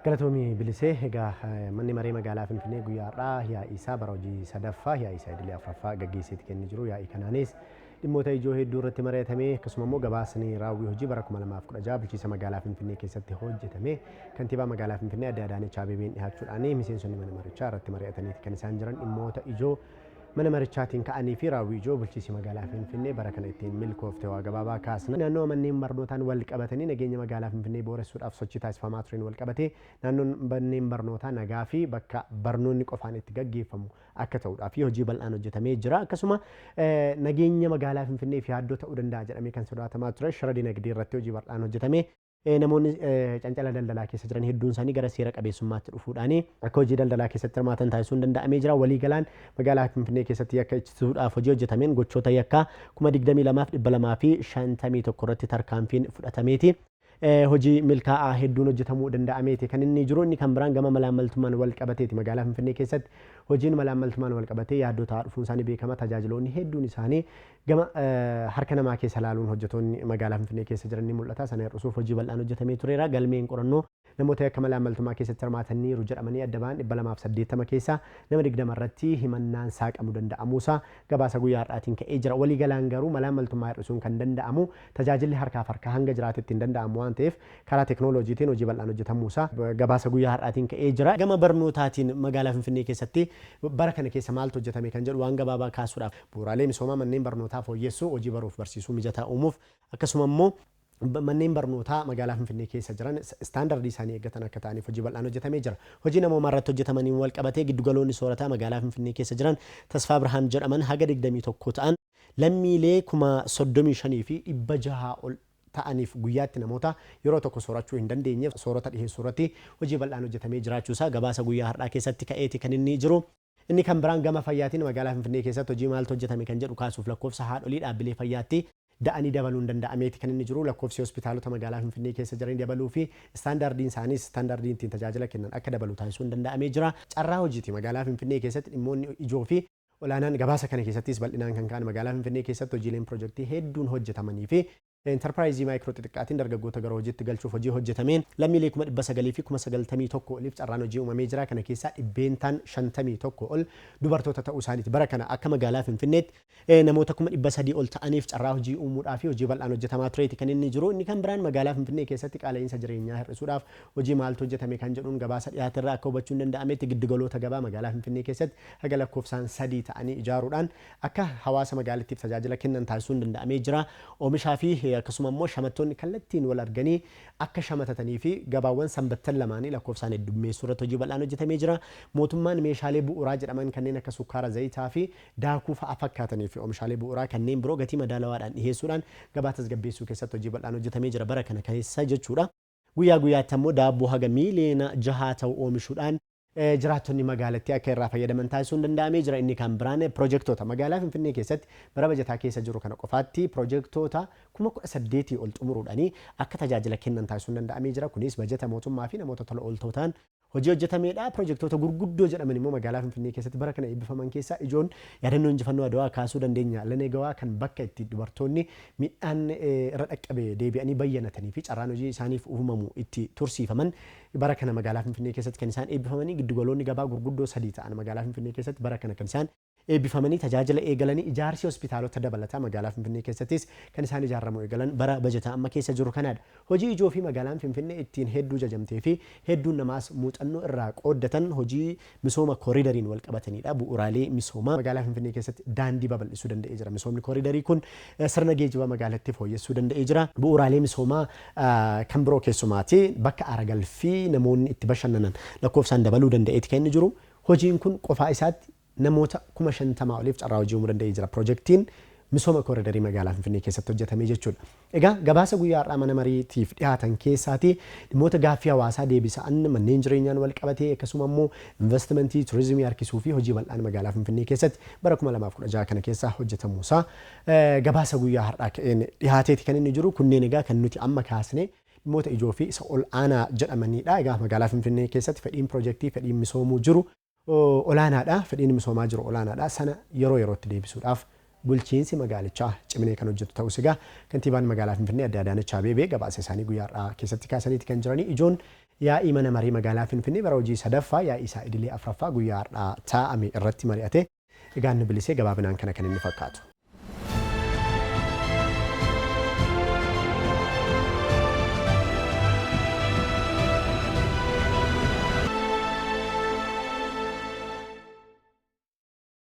Galatoomii Bilisee. Egaa manni maree magaalaa Finfinnee guyyaa har'aa yaa'ii isaa bara hojii sadaffaa, yaa'ii isaa idilee afuraffaa gaggeesseeti kan inni jiru. Yaa'ii kanaanis dhimmoota ijoo hedduu irratti mari'atamee, akkasuma immoo gabaasni raawwii hojii bara 2016 bulchiinsa magaalaa Finfinnee keessatti hojjetame kantiibaa magaalaa Finfinnee Adde Adaanech Abeebeen dhiyaachuudhaan miseensonni mana marichaa irratti mari'ataniiti kan isaan jiran. Dhimmoota ijoo mana marichaatiin ka'anii fi raawwii ijoo bulchiinsi magaalaa Finfinnee bara kana ittiin milkoofte waa gabaabaa kaasna. Naannoo manneen barnootaan wal qabatanii nageenya magaalaa Finfinnee booressuudhaaf sochii taasifamaa tureen wal qabatee naannoon manneen barnootaa nagaa fi bakka barnoonni qofaan itti gaggeeffamu akka ta'uudhaaf fi hojii bal'aan hojjetamee jira. Akkasuma nageenya magaalaa Finfinnee fi yaaddoo ta'uu danda'a jedhamee kan sodaatamaa ture shira dinagdee irratti hojii bal'aan hojjetamee namoonni cancala daldalaa keessa jiran hedduun isaanii gara seera qabeessummaatti dhufuudhaan akka hojii daldalaa keessatti hirmaatan taasisuun danda'amee jira. Waliigalaan magaalaa Finfinnee keessatti yakka ittisuudhaaf hojii hojjetameen gochoota yakkaa 22,251 irratti tarkaanfiin fudhatameeti. Hojii milkaa'aa hedduun hojjetamuu danda'ameeti kan inni jiru. Inni kan biraan gama malaammaltummaan wal qabateeti. Magaalaa Finfinnee keessatti hojiin malaammaltummaan wal qabatee yaaddoo ta'aa dhufuun isaanii beekama. Tajaajiloonni hedduun isaanii gama harka namaa keessa laaluun hojjetoonni magaalaa Finfinnee keessa jiran ni mul'ata. Sana hir'isuuf hojii bal'aan hojjetamee tureera. Galmeen qorannoo namoota yakka malaammaltummaa keessatti hirmaataniiru jedhamanii adda ba'an 280 keessaa nama 20 irratti himannaan saaqamuu danda'amuusaa gabaasa guyyaa har'aatiin ka'ee jira. Waliigalaan garuu malaammaltummaa hir'isuun kan danda'amu tajaajilli harkaaf harkaa hanga jiraatetti hin danda'amu waan ta'eef karaa teeknooloojiitiin hojii bal'aan hojjetamuusaa gabaasa guyyaa har'aatiin ka'ee jira. Gama barnootaatiin magaalaa Finfinnee keessatti bara kana keessa maaltu hojjetame kan jedhu waan gabaabaa kaasuudhaaf, bu'uuraalee misoomaa manneen barnootaa fooyyessuu, hojii baruuf barsiisuu mijataa uumuuf, akkasuma immoo manneen barnootaa magaalaa Finfinnee keessa jiran istaandardii isaanii eeggatan akka ta'aniif hojii bal'aan hojjetamee jira. Hojii namoomaa irratti hojjetamaniin wal qabatee giddugaloonni soorataa magaalaa Finfinnee keessa jiran Tasfaa Birhaan jedhaman haga 21 ta'an lammiilee 35,600 ol ta'aniif guyyaatti namoota yeroo tokko soorachuu hin dandeenyeef soorata dhiheessuu irratti hojii bal'aan hojjetamee jiraachuusaa gabaasa guyyaa har'aa keessatti ka'eeti kan inni jiru. Inni kan biraan gama fayyaatiin magaalaa Finfinnee keessatti hojii maaltu hojjetame kan jedhu kaasuuf, lakkoofsa haadholii dhaabbilee fayyaatti da'anii dabaluun danda'ameeti kan inni jiru. Lakkoofsi hospitaalota magaalaa Finfinnee keessa jiranii dabaluu fi istaandaardiin isaaniis, istaandaardiin ittiin tajaajila kennan akka dabalu taasisuun danda'amee jira. Carraa hojiiti magaalaa Finfinnee keessatti dhimmoonni ijoo fi olaanaan gabaasa kana keessattis bal'inaan kan ka'an, magaalaa Finfinnee keessatti hojiileen pirojektii hedduun hojjetamanii fi intarpiraayizii maayikiroo xixiqqaatiin dargaggoota gara hojiitti galchuuf hojii hojjetameen lammiilee 991,000 oliif carraan hojii uumamee jira. Kana keessaa 51% ol dubartoota ta'uu isaaniiti. Bara kana akka magaalaa Finfinneetti namoota 300,000 ol ta'aniif carraa hojii uumuudhaa fi hojii bal'aan hojjetamaa tureeti kan inni jiru. Inni kan biraan magaalaa Finfinnee keessatti qaala'insa jireenyaa hir'isuudhaaf hojii maaltu hojjetame kan jedhuun gabaasa dhiyaate irraa akka hubachuun danda'ametti, giddugaloota gabaa magaalaa Finfinnee keessatti haga lakkoofsaan 3 ta'anii ijaaruudhaan akka hawaasa magaalittiif tajaajila kennan taasisuun danda'amee jira. Oomishaa fi akkasuma immoo shamattoonni kallattiin wal arganii akka shamatatanii fi gabaawwan sanbattan lamaanii lakkoofsaan heddummeessuu irratti hojii bal'aan hojjetamee jira. Mootummaan meeshaalee bu'uuraa jedhaman kanneen akka sukkaara, zayitaa fi daakuu fa'a fakkaatanii fi oomishaalee bu'uuraa kanneen biroo gatii madaalawaadhaan dhiheessuudhaan gabaa tasgabbeessuu keessatti hojii bal'aan hojjetamee jira bara kana keessa jechuudha. Guyyaa guyyaatti ammoo daabboo haga miiliyoona 6 ta'u oomishuudhaan jiraattonni magaalattii akka irraa fayyadaman taasisuun danda'amee jira. Inni kan biraan pirojektoota magaalaa Finfinnee keessatti bara bajataa keessa jiru kana qofaatti pirojektoota 18,000 ol xumuruudhaan akka tajaajila kennan taasisuun danda'amee jira. Kunis bajata mootummaa fi namoota tola ooltootaan hojii hojjetameedha. Pirojektoota gurguddoo jedhaman immoo magaalaa Finfinnee keessatti bara kana eebbifaman keessaa ijoon yaadannoo injifannoo Adawaa kaasuu dandeenya. Lanegawaa kan bakka itti dubartoonni miidhaan irra dhaqqabe deebi'anii bayyanatanii fi carraan hojii isaaniif uumamu itti tursiifaman bara kana magaalaa Finfinnee keessatti kan isaan eebbifamanii, giddugaloonni gabaa gurguddoo 3 ta'an magaalaa Finfinnee keessatti bara kana kan isaan eebbifamanii tajaajila eegalanii, ijaarsi hospitaalota dabalataa magaalaa Finfinnee keessattis kan isaan ijaaramu eegalan bara bajataa amma keessa jiru kanaadha. Hojii ijoo fi magaalaan Finfinnee ittiin hedduu jajamtee fi hedduun namaas muuxannoo irraa qooddatan hojii misooma kooriidariin wal qabatanidha. Bu'uuraalee misoomaa magaalaa Finfinnee keessatti daandii babal'isuu danda'ee jira. Misoomni kooriidarii kun sirna geejjiba magaalattii fooyyessuu danda'ee jira. Bu'uuraalee misoomaa kan biroo keessumaati bakka aara-galfii namoonni itti bashannanan lakkoofsaan dabaluu danda'eeti kan inni jiru. Hojiin kun qofaa isaatti namoota 50,000 oliif carraa hojii uumuu danda'ee jira. Pirojektiin misooma kooriidarii magaalaa Finfinnee keessatti hojjetame jechuudha. Egaa gabaasa guyyaa har'aa mana mariitiif dhiyaatan keessaatii dhimmoota gaaffii hawaasaa deebisa'an manneen jireenyaan wal qabatee, akkasuma immoo investimentii turizimii harkisuu fi hojii bal'aan magaalaa Finfinnee keessatti bara 2016 kana keessa hojjetamuusaa gabaasa guyyaa har'aa ka'een dhiyaateeti kan inni jiru. Kunneen egaa kan nuti amma kaasne dhimmoota ijoo fi isa ol aanaa jedhamanidha. Egaa magaalaa Finfinnee keessatti fedhiin pirojektii, fedhiin misoomuu jiru olaanaadha. Fedhiin misoomaa jiru olaanaadha. Sana yeroo yerootti deebisuudhaaf Bulchiinsi magaalichaa cimnee kan hojjetu ta'us egaa kantiibaan magaalaa Finfinnee Adde Adaanech Abeebee gabaasa isaanii guyyaa har'aa keessatti kaasaniiti kan jiranii. Ijoon yaa'ii mana marii magaalaa Finfinnee bara hojii sadaffaa yaa'ii isaa idilee afraffaa guyyaa har'aa taa'ame irratti mari'ate. Egaa inni bilisee gabaabinaan kana kan inni fakkaatu.